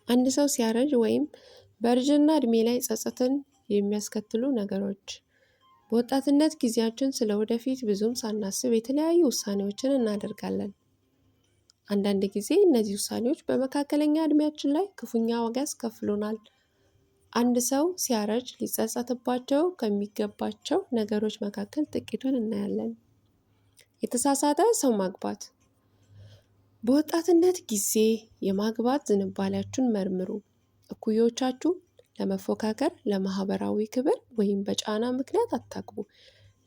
አንድ ሰው ሲያረጅ ወይም በእርጅና እድሜ ላይ ጸጸትን የሚያስከትሉ ነገሮች። በወጣትነት ጊዜያችን ስለ ወደፊት ብዙም ሳናስብ የተለያዩ ውሳኔዎችን እናደርጋለን። አንዳንድ ጊዜ እነዚህ ውሳኔዎች በመካከለኛ እድሜያችን ላይ ክፉኛ ዋጋ ያስከፍሉናል። አንድ ሰው ሲያረጅ ሊጸጸትባቸው ከሚገባቸው ነገሮች መካከል ጥቂቱን እናያለን። የተሳሳተ ሰው ማግባት። በወጣትነት ጊዜ የማግባት ዝንባሌያችሁን መርምሩ። እኩዮቻችሁ ለመፎካከር፣ ለማህበራዊ ክብር ወይም በጫና ምክንያት አታግቡ።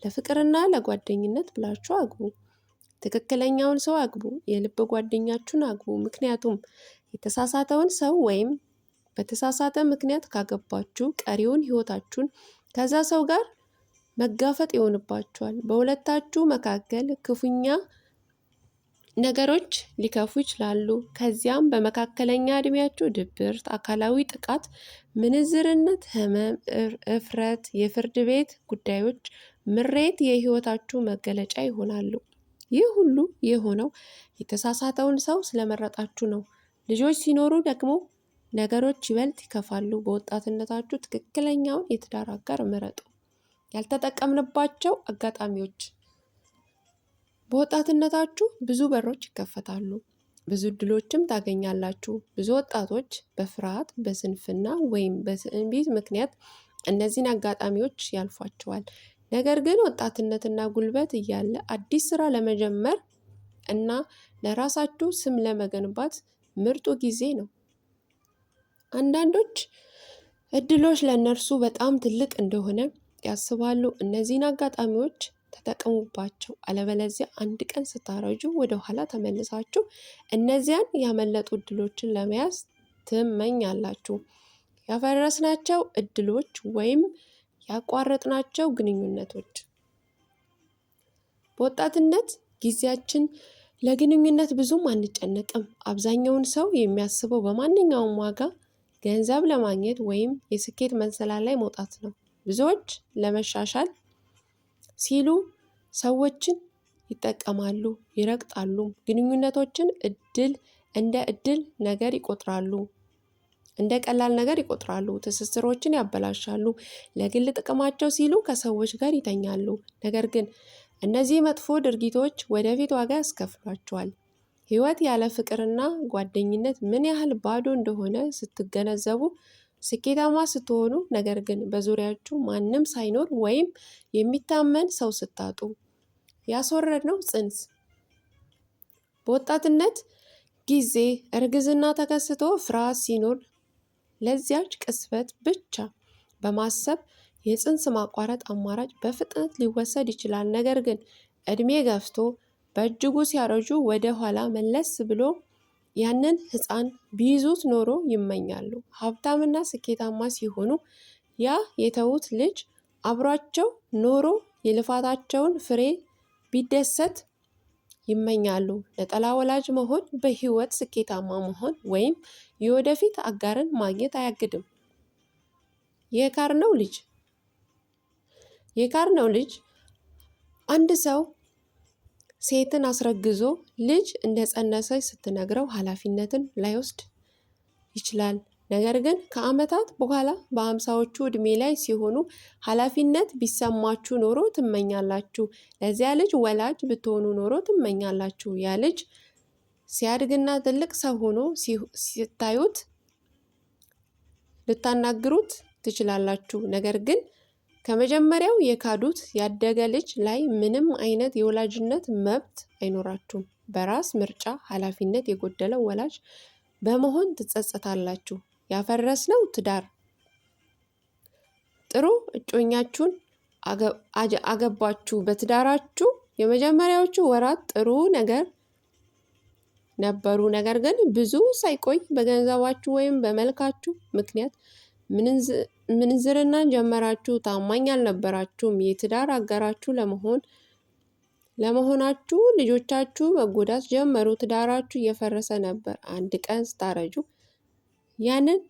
ለፍቅርና ለጓደኝነት ብላችሁ አግቡ። ትክክለኛውን ሰው አግቡ። የልብ ጓደኛችሁን አግቡ። ምክንያቱም የተሳሳተውን ሰው ወይም በተሳሳተ ምክንያት ካገባችሁ ቀሪውን ህይወታችሁን ከዛ ሰው ጋር መጋፈጥ ይሆንባችኋል። በሁለታችሁ መካከል ክፉኛ ነገሮች ሊከፉ ይችላሉ። ከዚያም በመካከለኛ እድሜያችሁ ድብርት፣ አካላዊ ጥቃት፣ ምንዝርነት፣ ህመም፣ እፍረት፣ የፍርድ ቤት ጉዳዮች፣ ምሬት የህይወታችሁ መገለጫ ይሆናሉ። ይህ ሁሉ የሆነው የተሳሳተውን ሰው ስለመረጣችሁ ነው። ልጆች ሲኖሩ ደግሞ ነገሮች ይበልጥ ይከፋሉ። በወጣትነታችሁ ትክክለኛውን የትዳር አጋር ምረጡ። ያልተጠቀምንባቸው አጋጣሚዎች። በወጣትነታችሁ ብዙ በሮች ይከፈታሉ፣ ብዙ እድሎችም ታገኛላችሁ። ብዙ ወጣቶች በፍርሃት፣ በስንፍና ወይም በትዕቢት ምክንያት እነዚህን አጋጣሚዎች ያልፏቸዋል። ነገር ግን ወጣትነትና ጉልበት እያለ አዲስ ስራ ለመጀመር እና ለራሳችሁ ስም ለመገንባት ምርጡ ጊዜ ነው። አንዳንዶች እድሎች ለእነርሱ በጣም ትልቅ እንደሆነ ያስባሉ። እነዚህን አጋጣሚዎች ተጠቀሙባቸው። አለበለዚያ አንድ ቀን ስታረጁ ወደ ኋላ ተመልሳችሁ እነዚያን ያመለጡ እድሎችን ለመያዝ ትመኛላችሁ። ያፈረስናቸው እድሎች ወይም ያቋረጥናቸው ግንኙነቶች። በወጣትነት ጊዜያችን ለግንኙነት ብዙም አንጨነቅም። አብዛኛውን ሰው የሚያስበው በማንኛውም ዋጋ ገንዘብ ለማግኘት ወይም የስኬት መሰላል ላይ መውጣት ነው። ብዙዎች ለመሻሻል ሲሉ ሰዎችን ይጠቀማሉ፣ ይረግጣሉ። ግንኙነቶችን እድል እንደ እድል ነገር ይቆጥራሉ። እንደ ቀላል ነገር ይቆጥራሉ። ትስስሮችን ያበላሻሉ። ለግል ጥቅማቸው ሲሉ ከሰዎች ጋር ይተኛሉ። ነገር ግን እነዚህ መጥፎ ድርጊቶች ወደፊት ዋጋ ያስከፍሏቸዋል። ሕይወት ያለ ፍቅርና ጓደኝነት ምን ያህል ባዶ እንደሆነ ስትገነዘቡ፣ ስኬታማ ስትሆኑ፣ ነገር ግን በዙሪያችሁ ማንም ሳይኖር ወይም የሚታመን ሰው ስታጡ። ያስወረድነው ጽንስ። በወጣትነት ጊዜ እርግዝና ተከስቶ ፍርሃት ሲኖር ለዚያች ቅጽበት ብቻ በማሰብ የጽንስ ማቋረጥ አማራጭ በፍጥነት ሊወሰድ ይችላል። ነገር ግን እድሜ ገፍቶ በእጅጉ ሲያረጁ ወደ ኋላ መለስ ብሎ ያንን ሕፃን ቢይዙት ኖሮ ይመኛሉ። ሀብታምና ስኬታማ ሲሆኑ ያ የተዉት ልጅ አብሯቸው ኖሮ የልፋታቸውን ፍሬ ቢደሰት ይመኛሉ። ነጠላ ወላጅ መሆን በሕይወት ስኬታማ መሆን ወይም የወደፊት አጋርን ማግኘት አያግድም። የካርነው ልጅ። የካርነው ልጅ አንድ ሰው ሴትን አስረግዞ ልጅ እንደጸነሰች ስትነግረው ኃላፊነትን ላይወስድ ይችላል። ነገር ግን ከዓመታት በኋላ በ50ዎቹ ዕድሜ ላይ ሲሆኑ ኃላፊነት ቢሰማችሁ ኖሮ ትመኛላችሁ። ለዚያ ልጅ ወላጅ ብትሆኑ ኖሮ ትመኛላችሁ። ያ ልጅ ሲያድግና ትልቅ ሰው ሆኖ ሲታዩት ልታናግሩት ትችላላችሁ። ነገር ግን ከመጀመሪያው የካዱት ያደገ ልጅ ላይ ምንም አይነት የወላጅነት መብት አይኖራችሁም። በራስ ምርጫ ኃላፊነት የጎደለው ወላጅ በመሆን ትጸጸታላችሁ። ያፈረስነው ትዳር። ጥሩ እጮኛችሁን አገባችሁ። በትዳራችሁ የመጀመሪያዎቹ ወራት ጥሩ ነገር ነበሩ። ነገር ግን ብዙ ሳይቆይ በገንዘባችሁ ወይም በመልካችሁ ምክንያት ምንዝርናን ጀመራችሁ። ታማኝ አልነበራችሁም። የትዳር አጋራችሁ ለመሆናችሁ ልጆቻችሁ መጎዳት ጀመሩ። ትዳራችሁ እየፈረሰ ነበር። አንድ ቀን ስታረጁ ያንን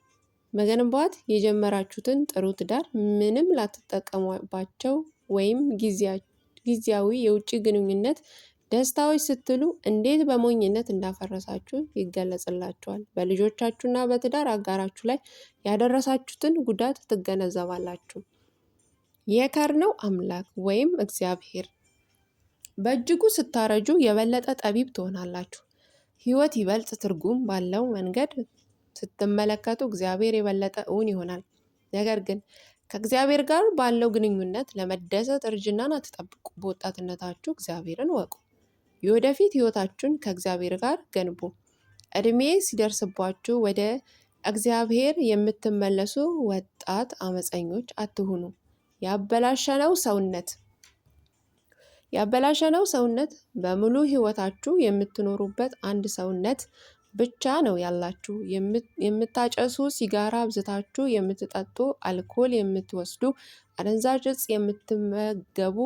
መገንባት የጀመራችሁትን ጥሩ ትዳር ምንም ላትጠቀሙባቸው ወይም ጊዜያዊ የውጭ ግንኙነት ደስታዎች ስትሉ እንዴት በሞኝነት እንዳፈረሳችሁ ይገለጽላችኋል። በልጆቻችሁና በትዳር አጋራችሁ ላይ ያደረሳችሁትን ጉዳት ትገነዘባላችሁ። የከርነው አምላክ ወይም እግዚአብሔር። በእጅጉ ስታረጁ የበለጠ ጠቢብ ትሆናላችሁ። ሕይወት ይበልጥ ትርጉም ባለው መንገድ ስትመለከቱ እግዚአብሔር የበለጠ እውን ይሆናል። ነገር ግን ከእግዚአብሔር ጋር ባለው ግንኙነት ለመደሰት እርጅናን አትጠብቁ። በወጣትነታችሁ እግዚአብሔርን ወቁ። የወደፊት ሕይወታችሁን ከእግዚአብሔር ጋር ገንቡ። ዕድሜ ሲደርስባችሁ ወደ እግዚአብሔር የምትመለሱ ወጣት አመፀኞች አትሁኑ። ያበላሸነው ሰውነት ያበላሸነው ሰውነት በሙሉ ሕይወታችሁ የምትኖሩበት አንድ ሰውነት ብቻ ነው ያላችሁ። የምታጨሱ፣ ሲጋራ አብዝታችሁ የምትጠጡ፣ አልኮል የምትወስዱ፣ አደንዛዥ እጽ የምትመገቡ፣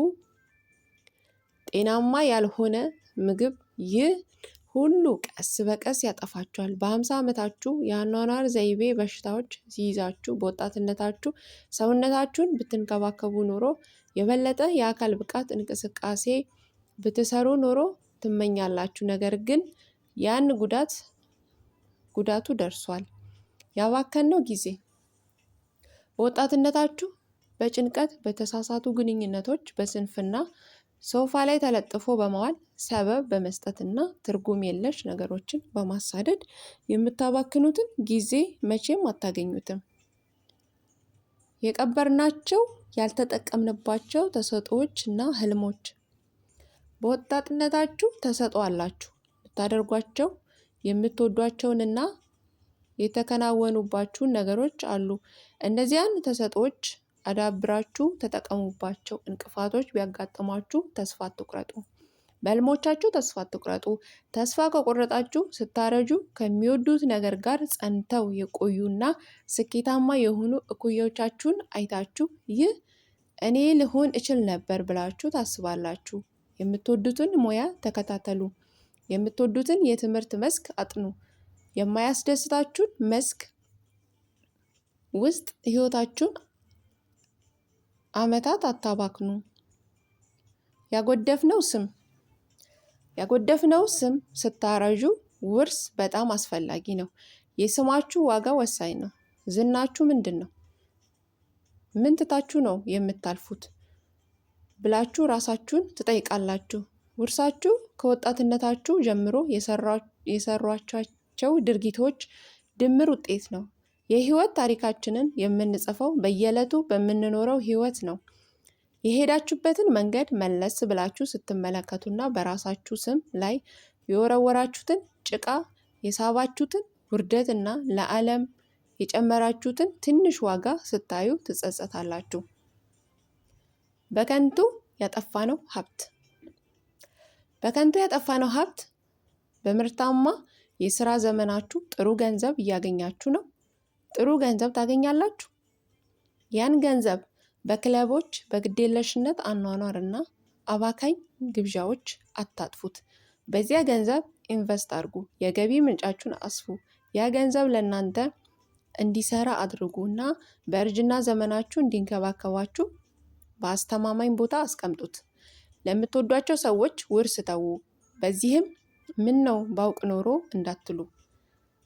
ጤናማ ያልሆነ ምግብ፣ ይህ ሁሉ ቀስ በቀስ ያጠፋችኋል። በ50 ዓመታችሁ የአኗኗር ዘይቤ በሽታዎች ሲይዛችሁ በወጣትነታችሁ ሰውነታችሁን ብትንከባከቡ ኖሮ የበለጠ የአካል ብቃት እንቅስቃሴ ብትሰሩ ኖሮ ትመኛላችሁ። ነገር ግን ያን ጉዳቱ ደርሷል። ያባከነው ጊዜ በወጣትነታችሁ በጭንቀት፣ በተሳሳቱ ግንኙነቶች፣ በስንፍና ሶፋ ላይ ተለጥፎ በመዋል ሰበብ በመስጠትና ትርጉም የለሽ ነገሮችን በማሳደድ የምታባክኑትን ጊዜ መቼም አታገኙትም። የቀበርናቸው ያልተጠቀምንባቸው ተሰጥኦዎች እና ህልሞች። በወጣትነታችሁ ተሰጥኦ አላችሁ። ልታደርጓቸው የምትወዷቸውንና የተከናወኑባችሁን ነገሮች አሉ። እነዚያን ተሰጥኦዎች አዳብራችሁ ተጠቀሙባቸው። እንቅፋቶች ቢያጋጥሟችሁ ተስፋ አትቁረጡ። በህልሞቻችሁ ተስፋ አትቁረጡ። ተስፋ ከቆረጣችሁ ስታረጁ ከሚወዱት ነገር ጋር ጸንተው የቆዩና ስኬታማ የሆኑ እኩዮቻችሁን አይታችሁ ይህ እኔ ልሆን እችል ነበር ብላችሁ ታስባላችሁ። የምትወዱትን ሙያ ተከታተሉ። የምትወዱትን የትምህርት መስክ አጥኑ። የማያስደስታችሁን መስክ ውስጥ ህይወታችሁን ዓመታት አታባክኑ። ያጎደፍነው ስም ያጎደፍነው ስም ስታረጁ ውርስ በጣም አስፈላጊ ነው። የስማችሁ ዋጋ ወሳኝ ነው። ዝናችሁ ምንድን ነው? ምን ትታችሁ ነው የምታልፉት ብላችሁ ራሳችሁን ትጠይቃላችሁ። ውርሳችሁ ከወጣትነታችሁ ጀምሮ የሰሯቸው ድርጊቶች ድምር ውጤት ነው። የህይወት ታሪካችንን የምንጽፈው በየዕለቱ በምንኖረው ህይወት ነው። የሄዳችሁበትን መንገድ መለስ ብላችሁ ስትመለከቱና በራሳችሁ ስም ላይ የወረወራችሁትን ጭቃ፣ የሳባችሁትን ውርደት እና ለዓለም የጨመራችሁትን ትንሽ ዋጋ ስታዩ ትጸጸታላችሁ። በከንቱ ያጠፋነው ሀብት በከንቱ ያጠፋነው ሀብት። በምርታማ የስራ ዘመናችሁ ጥሩ ገንዘብ እያገኛችሁ ነው። ጥሩ ገንዘብ ታገኛላችሁ። ያን ገንዘብ በክለቦች፣ በግዴለሽነት አኗኗር እና አባካኝ ግብዣዎች አታጥፉት። በዚያ ገንዘብ ኢንቨስት አድርጉ። የገቢ ምንጫችሁን አስፉ። ያ ገንዘብ ለእናንተ እንዲሰራ አድርጉ እና በእርጅና ዘመናችሁ እንዲንከባከባችሁ በአስተማማኝ ቦታ አስቀምጡት። ለምትወዷቸው ሰዎች ውርስ ተዉ። በዚህም ምን ነው ባውቅ ኖሮ እንዳትሉ።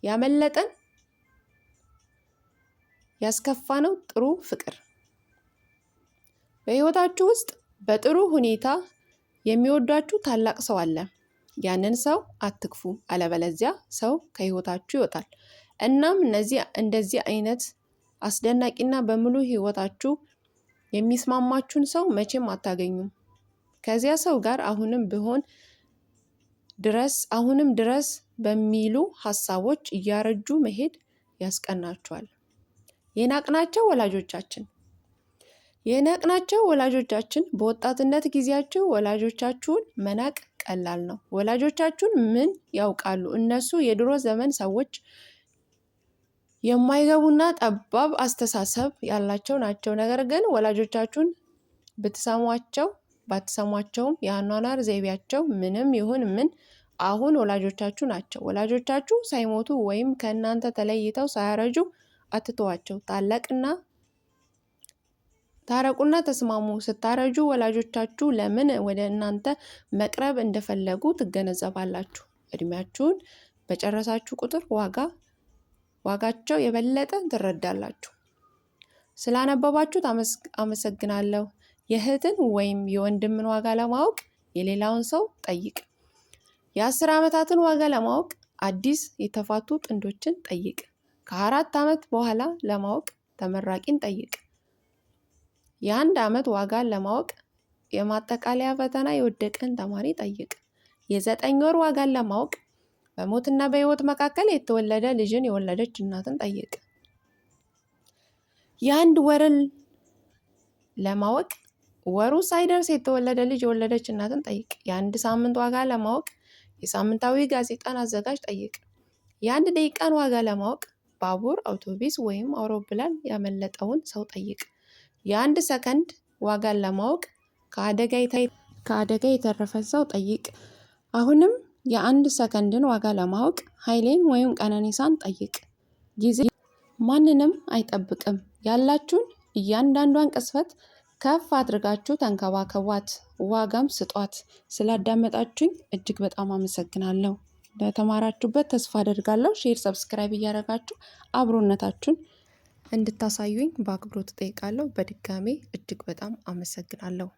ያመለጠን ያስከፋነው ጥሩ ፍቅር። በሕይወታችሁ ውስጥ በጥሩ ሁኔታ የሚወዷችሁ ታላቅ ሰው አለ። ያንን ሰው አትክፉ፣ አለበለዚያ ሰው ከሕይወታችሁ ይወጣል። እናም እነዚህ እንደዚህ አይነት አስደናቂና በሙሉ ሕይወታችሁ የሚስማማችሁን ሰው መቼም አታገኙም። ከዚያ ሰው ጋር አሁንም ብሆን ድረስ አሁንም ድረስ በሚሉ ሀሳቦች እያረጁ መሄድ ያስቀናቸዋል። የናቅናቸው ወላጆቻችን የናቅናቸው ወላጆቻችን በወጣትነት ጊዜያቸው ወላጆቻችሁን መናቅ ቀላል ነው። ወላጆቻችሁን ምን ያውቃሉ? እነሱ የድሮ ዘመን ሰዎች የማይገቡና ጠባብ አስተሳሰብ ያላቸው ናቸው። ነገር ግን ወላጆቻችሁን ብትሰሟቸው ባትሰሟቸውም የአኗኗር ዘይቤያቸው ምንም ይሁን ምን አሁን ወላጆቻችሁ ናቸው። ወላጆቻችሁ ሳይሞቱ ወይም ከእናንተ ተለይተው ሳያረጁ አትተዋቸው። ታላቅና ታረቁና ተስማሙ። ስታረጁ ወላጆቻችሁ ለምን ወደ እናንተ መቅረብ እንደፈለጉ ትገነዘባላችሁ። እድሜያችሁን በጨረሳችሁ ቁጥር ዋጋቸው የበለጠ ትረዳላችሁ። ስላነበባችሁት አመሰግናለሁ። የእህትን ወይም የወንድምን ዋጋ ለማወቅ የሌላውን ሰው ጠይቅ። የ10 ዓመታትን ዋጋ ለማወቅ አዲስ የተፋቱ ጥንዶችን ጠይቅ። ከ4 ዓመት በኋላ ለማወቅ ተመራቂን ጠይቅ። የ1 ዓመት ዋጋን ለማወቅ የማጠቃለያ ፈተና የወደቀን ተማሪ ጠይቅ። የ9 ወር ዋጋን ለማወቅ በሞትና በሕይወት መካከል የተወለደ ልጅን የወለደች እናትን ጠይቅ። የ1 ወርን ለማወቅ ወሩ ሳይደርስ የተወለደ ልጅ የወለደች እናትን ጠይቅ። የ1 ሳምንት ዋጋ ለማወቅ የሳምንታዊ ጋዜጣን አዘጋጅ ጠይቅ። የ1 ደቂቃን ዋጋ ለማወቅ ባቡር፣ አውቶቡስ ወይም አውሮፕላን ያመለጠውን ሰው ጠይቅ። የ1 ሰከንድ ዋጋን ለማወቅ ከአደጋ የተረፈን ሰው ጠይቅ። አሁንም የ1 ሰከንድን ዋጋ ለማወቅ ኃይሌን ወይም ቀነኒሳን ጠይቅ። ጊዜ ማንንም አይጠብቅም። ያላችሁን እያንዳንዷን ቅጽበት ከፍ አድርጋችሁ ተንከባከቧት፣ ዋጋም ስጧት። ስላዳመጣችሁኝ እጅግ በጣም አመሰግናለሁ። ለተማራችሁበት ተስፋ አደርጋለሁ። Share፣ subscribe እያደረጋችሁ አብሮነታችሁን እንድታሳዩኝ በአክብሮት እጠይቃለሁ። በድጋሜ እጅግ በጣም አመሰግናለሁ።